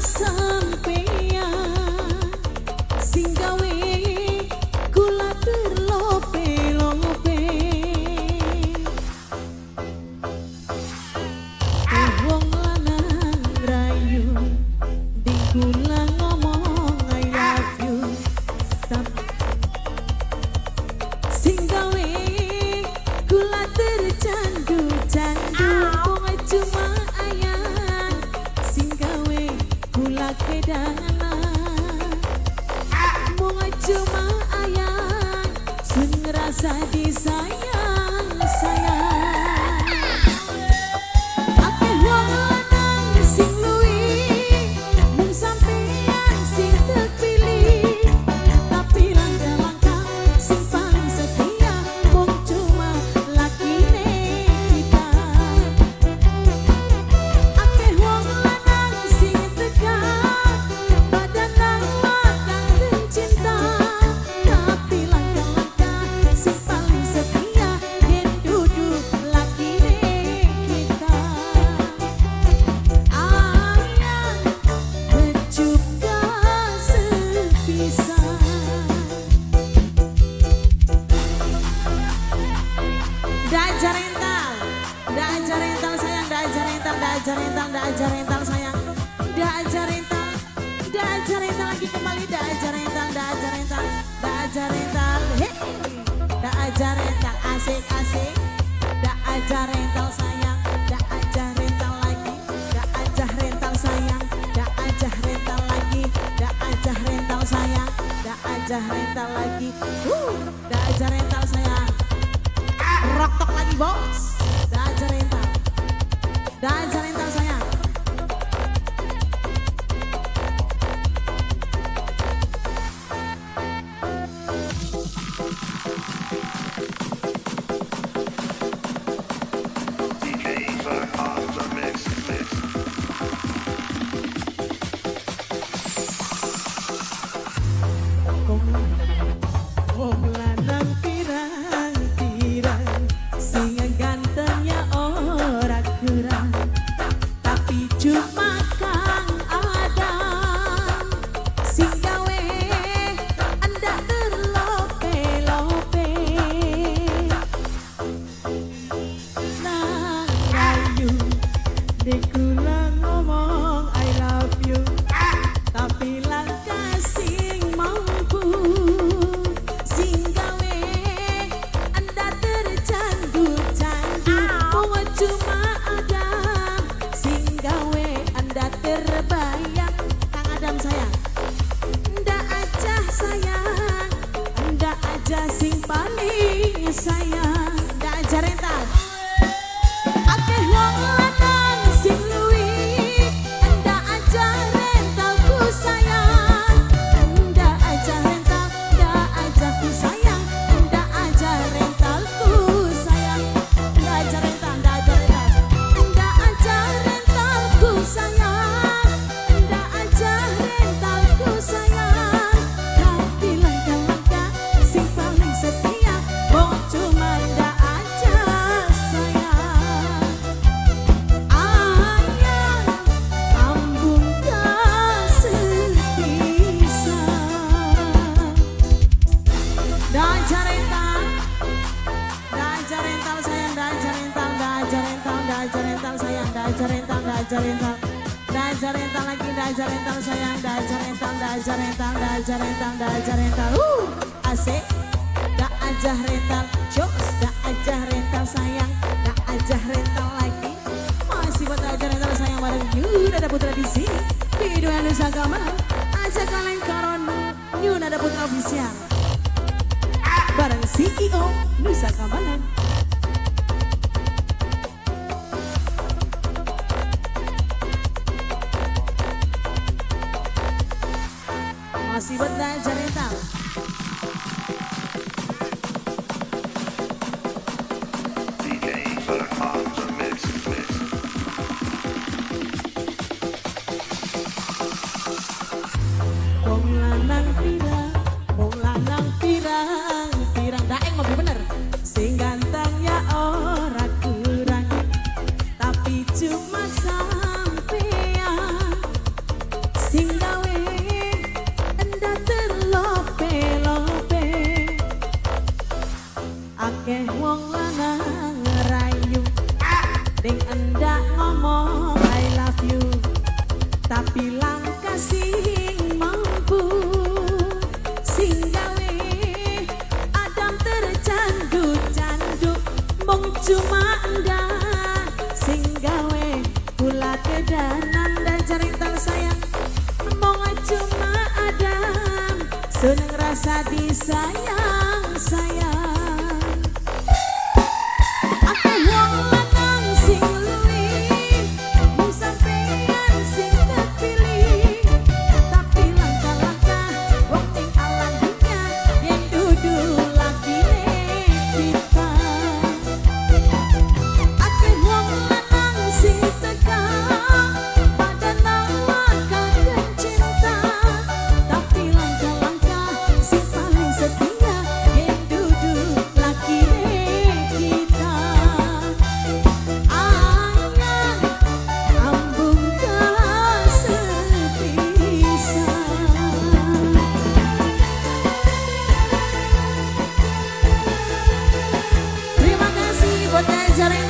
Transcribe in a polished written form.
sampean sing gawe kula terlope-lope. Wong lanang rayu di kula ngomong I love you. Sing gawe kula tercandu-candu wong cuma ayang sing gawe kula kedanan mung cuma ayang sun ngerasa disayang sayang. Akeh wong lanang sing luwih mung sampeyan sing terpilih, tapi langka-langka sing paling setia mung cuma lakine kita. Akeh wong lanang sing tegar badan makan cinta, tapi langka-langka sing paling setia yen dudu lakine kita. Ayang kecup kasepisan. Dajar rental, dajar rental sayang, dajar rental, dajar rental, dajar rental sayang, dajar rental, dajar rental lagi kembali, dajar rental, dajar rental, dajar rental, hey, dajar rental asik asik, dajar rental sayang, dajar rental lagi, dajar rental sayang, dajar rental lagi, dajar rental sayang, dajar rental lagi, dajar rental sayang. Rock tok lagi bos, dajar rental, dajar rental sayang. DJ Eva on the mix, mix. Wong lanang pirang-pirang sing gantengnya ora kurang, tapi cuma Kang Adam sing gawe anda terlope-lope. Nang rayu di kula ngomong I love you, tapi langka sing mampu sing gawe anda tercandu-candu mung cuma Adam sing gawe anda terbayang. Kang Adam sayang, ndak aja sayang, ndak aja sing paling sayang, ndak aja rental. Akeh wong lanang sing luwih ndak aja rentalku sayang, ndak aja rental, ndak aja ku sayang, ndak aja rentalku sayang, ndak aja rental, ndak aja rental, ndak aja rentalku sayang, ndak aja rentalku sayang. Tapi langka-langka sing paling setia mung cuma ndak aja sayang. Ayang ambung kasepisan. Dajar rental, dajar rental sayang, dajar rental, dajar rental, dajar rental sayang, dajar rental, dajar rental, dajar rental lagi, dajar rental sayang, dajar rental, dajar rental, dajar rental, dajar rental. Asik, dak aja rental, jokes, dak aja rental sayang, dak aja rental lagi. Masih buat aja rental sayang bareng Yunada Putra di sini. Video Nusa Kambangan, aja kalian karon Yunada Putra Official bareng CEO Nusa Kambangan. Masih buat dajar rental. DJ Eva on the mix, mix. Wong lanang pirang, wong lanang pirang, pirang daeng mobil bener. Sing ganteng ya ora kurang, tapi cuma sampean Rasa disayang sayang. Akeh wong lanang sing luwih, mung sampeyan sing terpilih. Tapi langka-langka wong ning alam dunya yen dudu lakine kita. Akeh wong lanang sing teka pada nawarkan cinta, tapi langka-langka sing paling setia yen dudu lakine kita. Anyar ambung kasepisan. Terima kasih buat Daja.